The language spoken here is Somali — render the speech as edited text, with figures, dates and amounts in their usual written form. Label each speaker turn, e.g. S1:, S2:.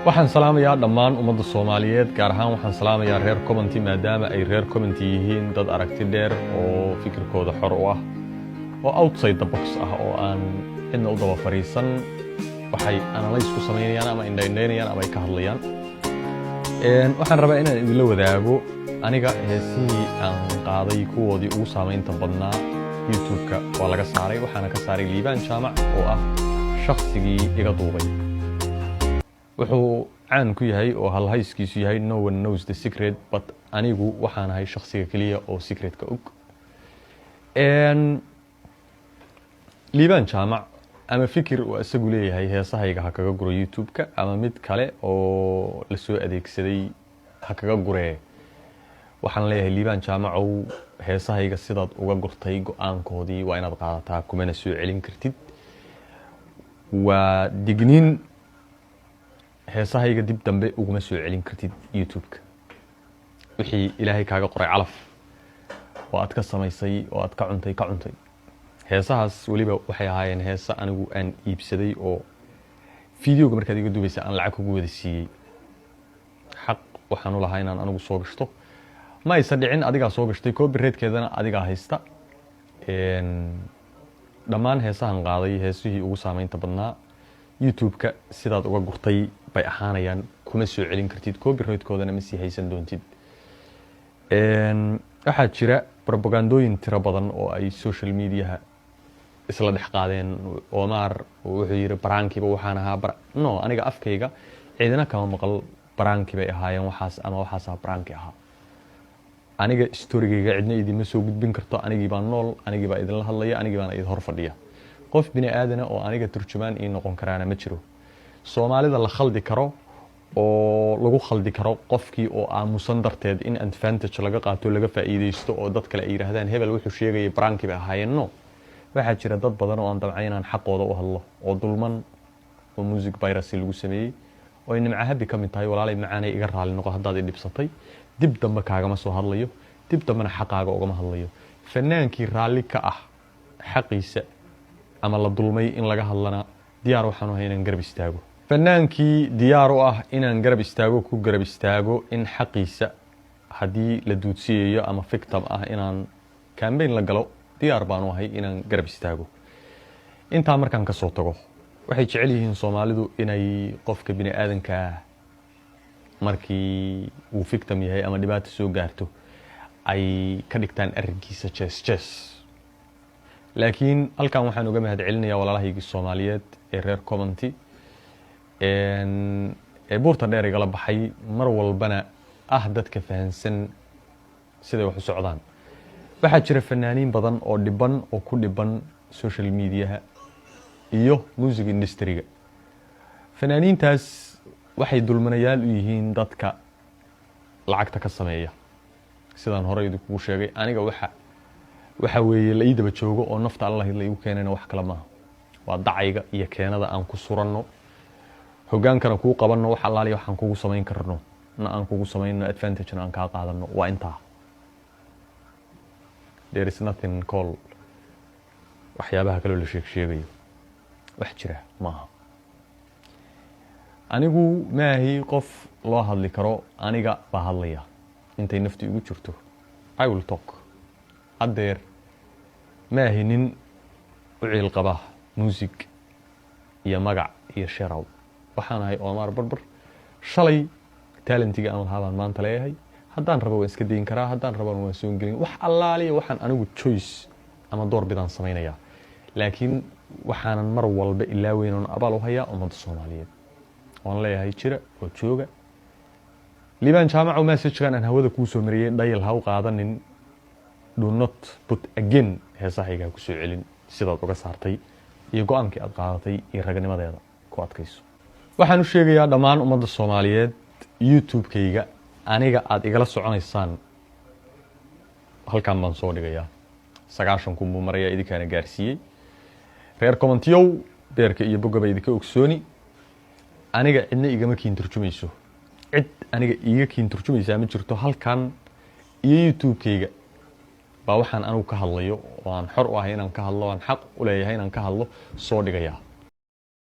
S1: Waxaan salaamayaa dhammaan ummadda Soomaaliyeed, gaar ahaan waxaan salaamayaa reer commenty, maadaama ay reer commenty yihiin dad aragti dheer oo fikirkooda xor u ah oo outside the box ah oo aan cidna u daba fariisan. Waxay analyse ku samaynayaan ama indhaindhaynayaan ama ay ka hadlayaan. Waxaan rabaa inaan idinla wadaago aniga heesihii aan qaaday kuwoodii ugu saamaynta badnaa YouTube-ka waa laga saaray, waxaana ka saaray Liibaan Jaamac oo ah shaksigii iga duubay. Wuxuu caan ku yahay oo halhayskiisu yahay "No one knows the secret", but anigu waxaan ahay shaksiga keliya oo secretka og. Liibaan Jaamac ama fikir uu isagu leeyahay heesahayga ha kaga guro YouTube-ka ama mid kale oo lasoo adeegsaday ha kaga guree, waxaan leeyahay: Liibaan Jaamacow, heesahayga sidaad uga gurtay go-aankoodii waa inaad qaadataa, kumana soo celin kartid. Waa digniin: heesahayga dib dambe uguma soo celin kartid YouTube-ka. Wixii Ilaahay kaaga qoray calaf oo aad ka samaysay oo aad ka cuntay, ka cuntay. Heesahaas weliba waxay ahaayeen heese anigu aan iibsaday oo videoga markaad iga dubaysa aan lacag kugu wada siiyey. Xaq waxaan u lahaa inaan anigu soo gashto, ma aysan dhicin. Adigaa soo gashtay, copyrightkeedana adigaa haysta. Dhammaan heesahan qaaday, heesihii ugu saameynta badnaa, YouTube-ka sidaad uga gurtay bay ahaanayaan, kuma soo celin kartid, copyrightkoodana ma sii haysan doontid. Waxaa jira propagandooyin tiro badan oo ay social mediaha isla dhex qaadeen. Omar wuxuu yiri prankiba waxaan ahaa. No, aniga afkayga ciidina kama maqal pranki bay ahaayeen waxaas ama waxaasaa pranki ahaa. Aniga storygayga cidna idinma soo gudbin karto. Anigii baa nool, anigii baa idinla hadlaya, anigii baana idin hor fadhiya. Qof bini aadana oo aniga turjumaan ii noqon karaana ma jiro. Soomaalida la khaldi karo oo lagu khaldi karo qofkii oo aamusan darteed in advantage laga qaato, laga faa'iideysto oo dad kale ay yidhaahdaan hebel wuxuu sheegayay pranki bay ahaayeen, no. Waxaa jira dad badan oo aan damcay inaan xaqooda u hadlo oo dulman oo music piracy lagu sameeyey oo ay Nimca Habi ka mid tahay. Walaalay macaanay, iga raali noqo haddaad i dhibsatay. Dib dambe kaagama soo hadlayo, dib dambena xaqaaga ugama hadlayo. Fanaankii raalli ka ah xaqiisa ama la dulmay in laga hadlana, diyaar waxaan u ahay inaan garab istaago. Fanaankii diyaar u ah inaan garab istaago, ku garab istaago in xaqiisa haddii la duudsiyayo ama victim ah inaan campaign la galo, diyaar baan u ahay inaan garab istaago. Intaa markaan kasoo tago, waxay jecel yihiin Soomaalidu inay qofka bini aadankaa markii uu victim yahay ama dhibaato soo gaarto ay ka dhigtaan arrinkiisa jees jees. Laakiin halkan waxaan uga mahad celinayaa walaalahaygii Soomaaliyeed ee reer commenty ee buurta dheer igala baxay, mar walbana ah dadka fahansan siday wax u socdaan. Waxaa jira fanaaniin badan oo dhiban oo ku dhiban social mediaha iyo music industryga. Fanaaniintaas waxay dulmanayaal u yihiin dadka lacagta ka sameeya. Sidaan horey idinkugu sheegay, aniga waxa weeye la ii daba joogo oo nafta Allah la igu keenayna wax kale maaha, waa dacayga iyo keenada aan ku suranno, hogaankana kuu qabanno, wax allaaliya waxaan kugu samayn karno na aan kugu samayno, advantagena aan kaa qaadano. Waa intaa. There is nothing call waxyaabaha kaloo la sheeg sheegayo, wax jira maaha. Anigu maahi qof loo hadli karo, aniga baa hadlaya. Intay naftu igu jirto I will talk. Haddeer maahi nin u ciil qaba music iyo magac iyo sherow. Waxaan ahay Omar Barbar. Shalay talentiga aan lahaa baan maanta leeyahay. Haddaan rabo waan iska dayin karaa, haddaan rabana waan soo gelin. Wax allaaliya waxaan anigu choice ama door bidaan samaynayaa, laakiin waxaanan mar walba ilaaweyn oon abaal u hayaa ummadda Soomaaliyeed oon leeyahay jira oo jooga. Liibaan Jaamaco, messagekan aan hawada kuu soo mariyey dhayal ha u qaadanin. Do not put again, heesahayga ha ku soo celin sidaad uga saartay iyo go-aankii aad qaadatay iyo raganimadeeda ku adkayso. Waxaan u sheegayaa dhammaan ummadda Soomaaliyeed, YouTube-kayga aniga aada igala soconaysaan halkan baan soo dhigayaa. 90,000 buu marayaa, idinkaana gaarsiiyey. Reer commentiyow, beerka iyo bogaba idinka ogsooni. Aniga cidna igama kiin turjumayso, cid aniga iiga kiin turjumaysaa ma jirto. Halkan iyo YouTube-kayga baa waxaan anigu ka hadlayo oo aan xor u ahay inaan ka hadlo, aan xaq u leeyahay inaan ka hadlo, soo dhigayaa.